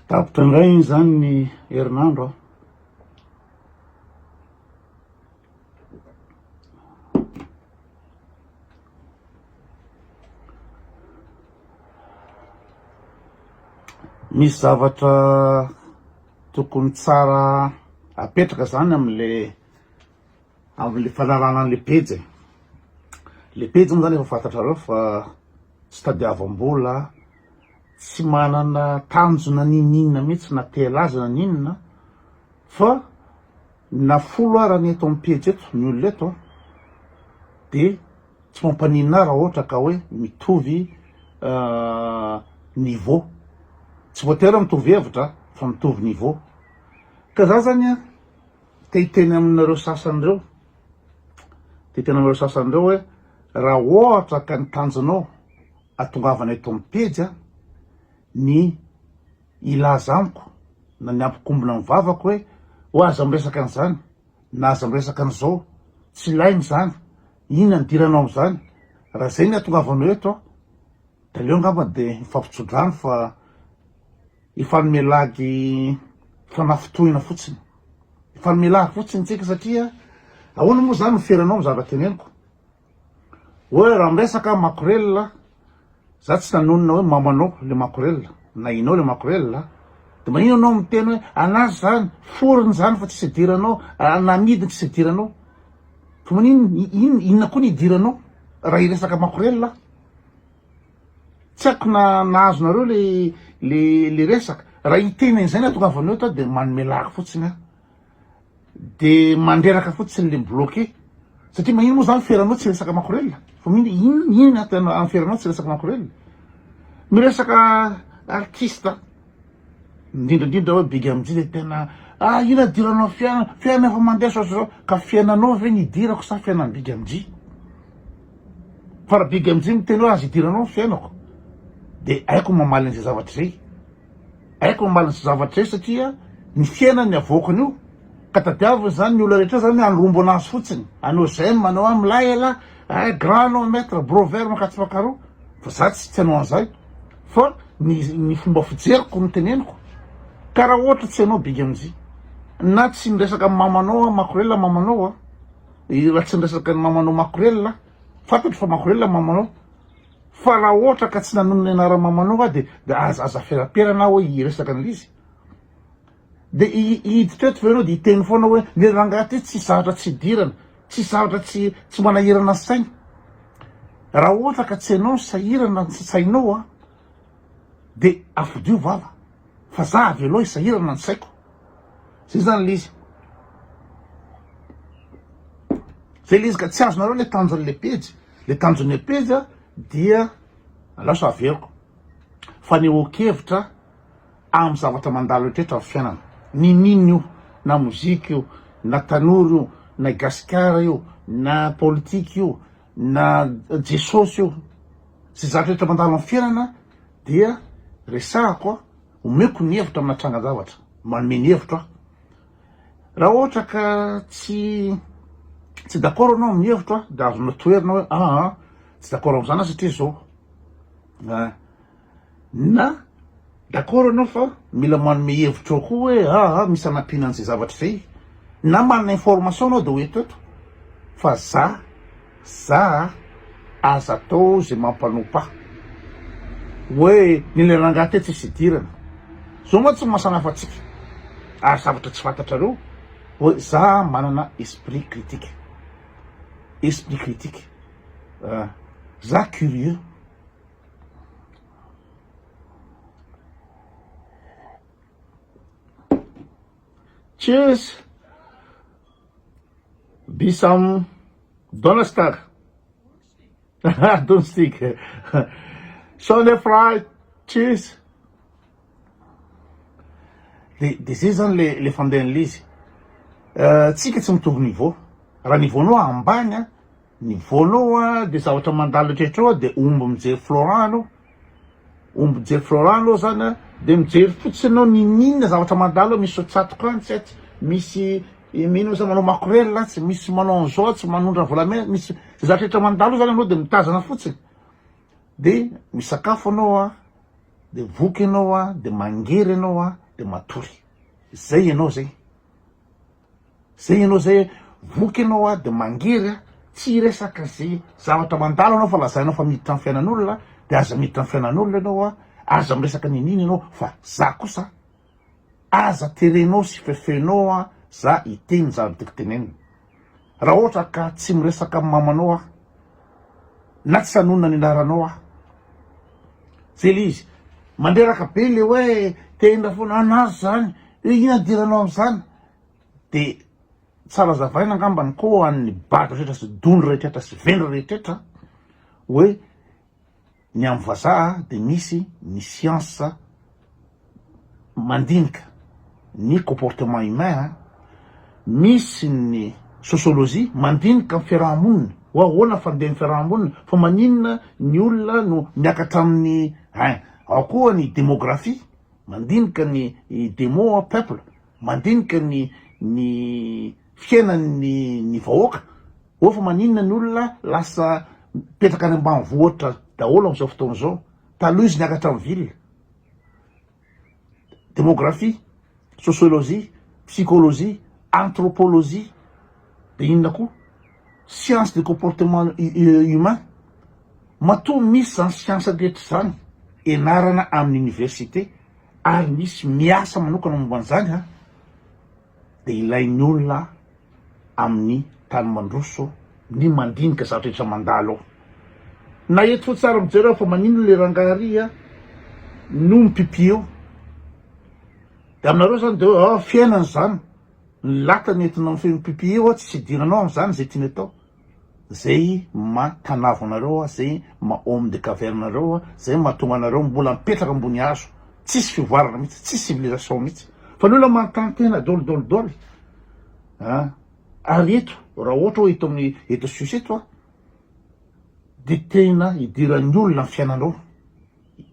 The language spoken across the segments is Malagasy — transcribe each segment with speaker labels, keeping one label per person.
Speaker 1: Tapitra indray iny izany ny herinandro a. Misy zavatra tokony tsara apetraka zany amle amle fanarahana anle pejy e. Le pejy moa zany efa fantatrareo fa tsy tadiavam-bola, tsy manana tanjona n'inon'inona mihitsy na te halaza na n'inona fa na folo ara ny eto am pejy eto ny olona eto an de tsy mampaninona ahy raha ohatra ka hoe mitovy niveau, tsy voatery hoe mitovy hevitra fa mitovy niveau, ka za zany an te hiteny aminareo sasany reo, te hiteny aminareo sasany reo hoe raha ohatra ka ny tanjonao atongavana eto am pejy an ny hilaza amiko na ny hampikombona ny vavako hoe oa aza miresaka an'izany na aza miresaka an'izao, tsy ilaina izany, inona ny idiranao amin'izany, raha izay ny hatongavanao eto an, de aleo angamba de mifampitsodrano fa hifanome lagy fanafintohina fotsiny, hifanome lagy fotsiny tsika satria ahoana moa zany ny feranao amin'ny zavatra teneniko. Hoe raha miresaka makorel za tsy nanonona hoe mamanao le makorel na inao le makorel de maninona anao miteny hoe anazy zany foriny zany fa tsisy idiranao namidiny tsisy idiranao fa maninona inona inona koa ny idiranao raha hiresaka makorel aho tsy haiko na nahazonareo le le le resaka raha hiteny an'izay ny atongavanao eto aho de manome lagy fotsiny aho De mandreraka fotsiny le mi-bloquer satria magnino moa zany feranao tsy resaka makorel fa mino inona inona atao am feranao tsy resaka makorel miresaka artiste indrindra indrindra hoe big MJ de tena ah ino idiranao fiainana fiainana efa mandeha sao sao ka fiainanao ve ny idirako sa fiainan'i big MJ fa raha big MJ miteny hoe aza idiranao ny fiainako de haiko mamaly an'izay zavatra izay Haiko mamaly ny zavatra izay satria ny fiainany avoakany io ka tadiaviny zany ny olona rehetra zany hanombo anazy fotsiny hanao j'aime hanao ah milay elah eh grand anao maitre bro vert mankatsy mankaroa fa za tsy tsy hanao an'izay fa ny ny fomba fijeriko no teneniko ka raha ohatra tsy hanao big MJ na tsy miresaka amin'ny mamanao aho makorel mamanao a raha tsy miresaka ny mamanao makorel fantatro fa makorel mamanao Fa raha ohatra ka tsy nanonona ny anaran'i mamanao aho de de aza aza aferaperana aho hoe hiresaka an'ilay izy. De hiditra eto ve ianao de hiteny foana hoe le rangahy ty tsisy zavatra tsy idirana, tsisy zavatra tsy tsy manahirana ny saina. Raha ohatra ka tsy ianao no sahirana ny sainao an, de afodio vava fa za avelao hisahirana ny saiko. Zay zany le izy. Zay le izy ka tsy azonareo le tanjon'le pejy. Le tanjon'ny pejy dia lasa averiko fanehoan-kevitra amin'ny zavatra mandalo rehetra amin'ny fiainana. N'inon'inona io, na mozika io, na tanora io, na gasikara io, na politika io, na Jesosy io. Izay zavatra rehetra mandalo amin'ny fiainana dia resahako, omeko ny hevitra amina trangan-javatra, manome ny hevitro aho. Raha ohatra ka tsy tsy d'accord anao amin'ny hevitro a, de azonao toherina hoe aa tsy d'accord amin'izany aho satria zao. Na d'accord anao fa mila manome hevitra ao koa hoe aa misy anampiana an'izay zavatra izay. Na manana information anao de ho eto eto fa za Za aza atao ze mampanopa ahy. Hoe ny ilay rangahy tetsy tsisy idirana. Zao mantsy no mahasamihafa antsika. Ary zavatra tsy fantatrareo hoe za manana esprit critique. Esprit critique. Za curieux. Cheers! Bisam Donnerstag Donnerstag Sonne frei Tschüss De de zay zany le le fandehan'le izy tsika tsy mitovy niveau raha niveau-nao ambany a niveau-nao a de zavatra mandalo rehetra ao de omby mijery Florent anao Omby mijery Florent aloha zany a, de mijery fotsiny anao ninoninona zavatra mandalo eo, misy tsatoka any tsy atsy, misy mino za manao makorel atsy, misy manao an'zao atsy, manondrana volamena, misy zay zavatra rehetra mandalo eo zany anao de mitazana fotsiny, de misakafo anao a. de voky ianao a, de mangery ianao a, de matory. Zay ianao zay. Zay ianao zay, voky ianao a, de mangery a, tsy hiresaka ze zavatra mandalo anao fa lazainao fa miditra am fiainan'olona, de aza miditra am fiainan'olona ianao a, aza miresaka n'inona ianao fa za kosa aza terenao sy fefenao a za hiteny zavatra tiako tenenina. Raha ohatra ka tsy miresaka amin'ny mamanao aho, na tsy hanonona ny anaranao aho. Zay le izy. Mandreraka be le hoe tena foana anazy zany, hoe inona idiranao am'zany? De tsara azavaina angambany koa ho an'ny bado rehetra sy dondro rehetrretra sy vendra rehetrretra hoe Ny amin'ny vazaha dia misy ny siansa mandinika ny comportement humain, misy ny sociologie mandinika ny fiaraha-monina, hoe ahoana fandehan'ny fiaraha-monina, fa maninona ny olona no miakatra amin'ny hein, ao koa ny demographie mandinika ny demo peuple, mandinika ny ny fiainan'ny ny vahoaka. Oa fa maninona ny olona lasa mipetraka any ambanivohitra daholo amin'izao fotoana izao? Taloha izy niakatra amin'ny ville. Démographie, sociologie, psychologie, anthropologie, de inona koa? Science du comportement humain. Matoa misy izany siansa rehetra izany ianarana amin'ny université ary misy miasa manokana momba an'izany an, dia ilain'ny olona amin'ny tany mandroso ny mandinika zavatra rehetra mandalo ao. Na eto fotsiny tsara mijery aho fa maninona le rangahy ary a no mipipi eo. De aminareo zany de hoe ah fiainana zany, ny latany entina mipipi eo tsy idiranao am'zany zay tiany atao. Zay maha tanavo anareo a, zay maha homme de caverne anareo a, zay mahatonga anareo mbola mipetraka ambony hazo, tsisy fivoarana mihitsy, tsisy civilisation mihitsy. Fa ny olona manontany tena dôly dôly dôly a! Ary eto raha ohatra hoe eto amin'ny eto Suisse eto a, de tena idiran'ny olona ny fiainanao.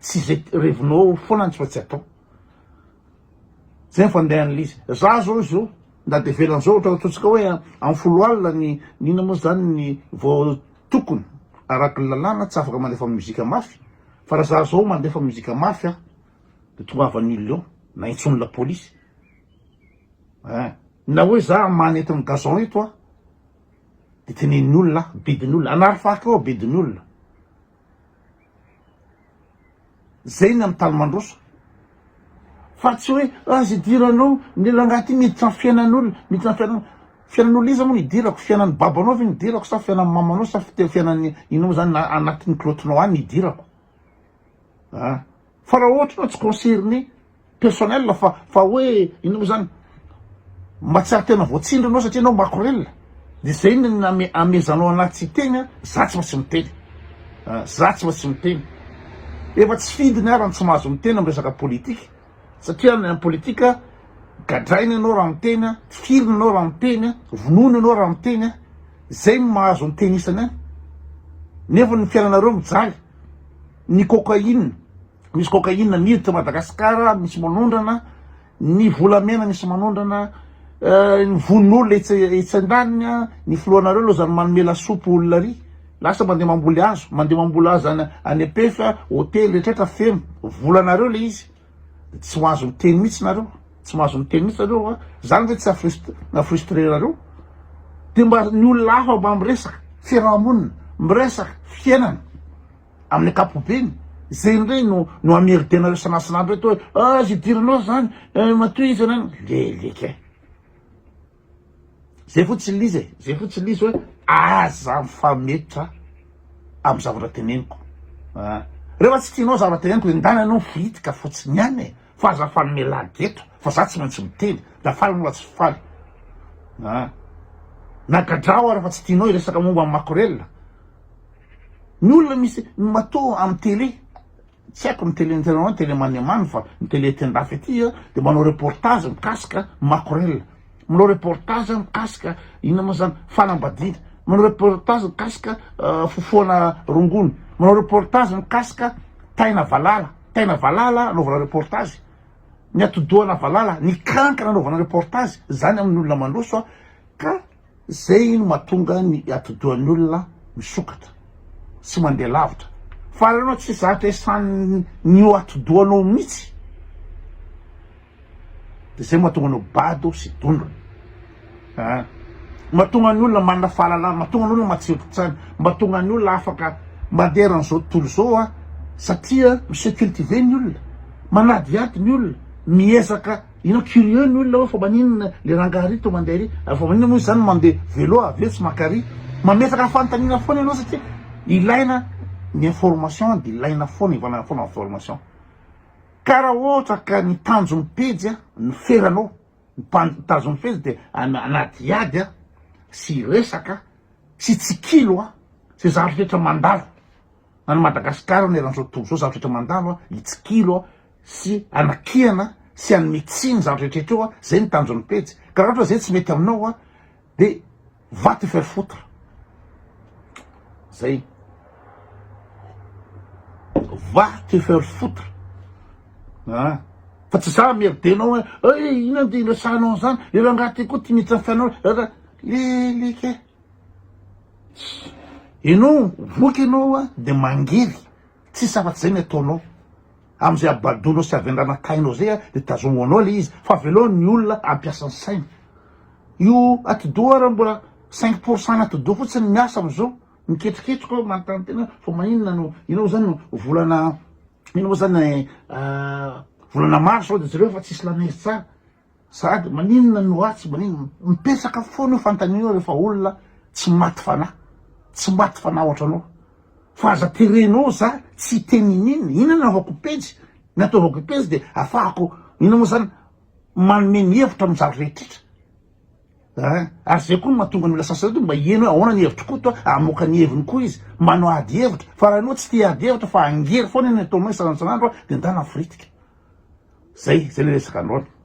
Speaker 1: Tsy izay revinao foana no tsy maintsy atao. Zay ny fandehan'ilay izy. Za zao izy io, na dia ivelan'izao ohatra ataontsika hoe amin'ny foloalina ny ny inona moa zany ny vao tokony araka ny lalàna tsy afaka mandefa mozika mafy fa raha za zao mandefa mozika mafy aho de tongavan'ny olona eo na intsony la polisy eh na hoe za many eto amin'ny gazon eto aho de tenenin'ny olona aho bidin'ny olona anary fako eo aho bidin'ny olona. Zay ny amin'ny tany mandroso. Fa tsy hoe aza idiranao ny rangahy ty miditra amin'ny fiainan'olona, miditra amin'ny fiainan'olona. Fiainan'olona iza moa no idirako? Fiainan'ny babanao ve no idirako sa fiainan'ny mamanao sa fiainan'ny inona moa zany na anatin'ny kilaotinao any no idirako? Ah. Fa raha ohatra ianao tsy concerné personnel fa fa hoe inona moa zany mahatsiaro tena voatsindry anao satria anao makorel de zay ny name amezanao anahy tsy hiteny a za tsy maintsy miteny ah, za tsy maintsy miteny efa tsy fidiny ara ny tsy mahazo miteny am resaka politika satria ny am politika gadraina ianao raha miteny a tifirina ianao raha miteny a vonoina ianao raha miteny a zay no mahazo ny teny isany any nefa ny fiainanareo mijaly ny cocaïne Misy cocaïne miditra Madagascar, misy manondrana, ny volamena misy manondrana, ny vononolona etsy etsy andaniny, ny filohanareo lozany manome lasopy olona ary, lasa mandeha mamboly hazo, mandeha mamboly hazo any any Ampefy, hotely rehetraretra feno, volanareo le izy, tsy mahazo miteny mihitsy nareo, tsy mahazo miteny mihitsy nareo a, zany ve tsy ha-frustrer nareo? De mba ny olona hafa mba miresaka fiarahamonina, miresaka fiainana. Amin'ny ankapobeny, izay indray no no ameritenareo sanatsinandro eto hoe ah aza idiranao zany, eh, matoa izy anany, leleka e. Zay fotsiny le izy e, zay fotsiny le izy hoe aza mifametra amin'ny zavatra teneniko. Ah. Rehefa tsy tianao zavatra teneniko de ndana ianao mifiritika fotsiny ihany e, fa aza fanome lagy eto, fa za tsy maintsy miteny, na faly anao na tsy faly. Ah. Na gadrao ary fa tsy tianao hiresaka momba ny makorelina. Ny olona misy matoa amin'ny télé, tsy haiko ny télé ny télé manemany fa ny télé aty andafy aty dia manao reportage mikasika makorel, manao reportage mikasika inona moa zany fanambadiana, manao reportage mikasika fofoana rongony, manao reportage mikasika taina valala, taina valala anaovana reportage, ny atidohana valala, ny kankana anaovana reportage, zany amin'ny olona mandroso ka Zay no mahatonga ny atidohan'ny olona misokatra sy mandeha lavitra. Fa raha ianao tsy zatra esan'ny atidohanao mihitsy de zay mahatonga anao bado sy dondrona. Ah. Mahatonga ny olona manana fahalalana, mahatonga ny olona matsiro-tsaina, mahatonga ny olona afaka mandeha eran'izao tontolo izao ah, satria mi-se cultiver ny olona, manadihady ny olona, miezaka Ino curieux ny olona hoe fa maninona le rangahy ry to mandeha ry, fa maninona moa izy zany mandeha vélo avy eo tsy maka ry. Mametraka fanontaniana foana ianao satria ilaina ny information dia ilaina foana ivanana foana information. Ka raha ohatra ka ny tanjon'ny pejy no feranao, ny tanjon'ny pejy dia hanadihady sy hiresaka sy hitsikilo izay zavatra rehetra mandalo. Na ny Madagascar na eran'izao tontolo izao zavatra rehetra mandalo a, hitsikilo a, sy hanakiana sy hanome tsiny zavatra rehetra rehetra eo a, zay ny tanjon'ny pejy. Ka raha ohatra zay tsy mety aminao a, de va te faire foutre. Zay. Va te faire foutre. Ah. Fa tsy za merdenao hoe, eh, inona no iresahanao an'izany, le rangahy ty koa tia miditra amin'ny fiainanao, leleke. Enao voky enao a de mangery tsisy afatsy zay ny ataonao amzay abadonao sy avendrana-tainao zay a de tazomy ho anao le izy fa avelao ny olona ampiasa ny sainy io atidoha ara mbola cinq pour cent n'atidoha fotsiny miasa amzao miketriketrika aho manontany tena fa maninona no inona moa zany no volana inona moa zany volana mars zao de jereo fa tsisy lanezy tsara Sady maninona no ratsy maninona? Mipetraka foana io fanontaniana io rehefa olona tsy maty fanahy, tsy maty fanahy ohatranao. Fa aza terenao za tsy hiteny ininona, inona no anaovako pejy? Ny ataovako pejy dia afahako inona moa zany manome ny hevitra amin'ny zavatra rehetrretra. Ein, ary zay koa no mahatonga ny olona sasany reto mba hiheno hoe ahoana ny hevitr'i Koto a, hamoaka ny heviny koa izy, manao ady hevitra, fa raha ianao tsy tia ady hevitra fa hangery foana ny ataonao isan'andro isan'andro dia ndana miforitika. Zay, zay le resaka androany.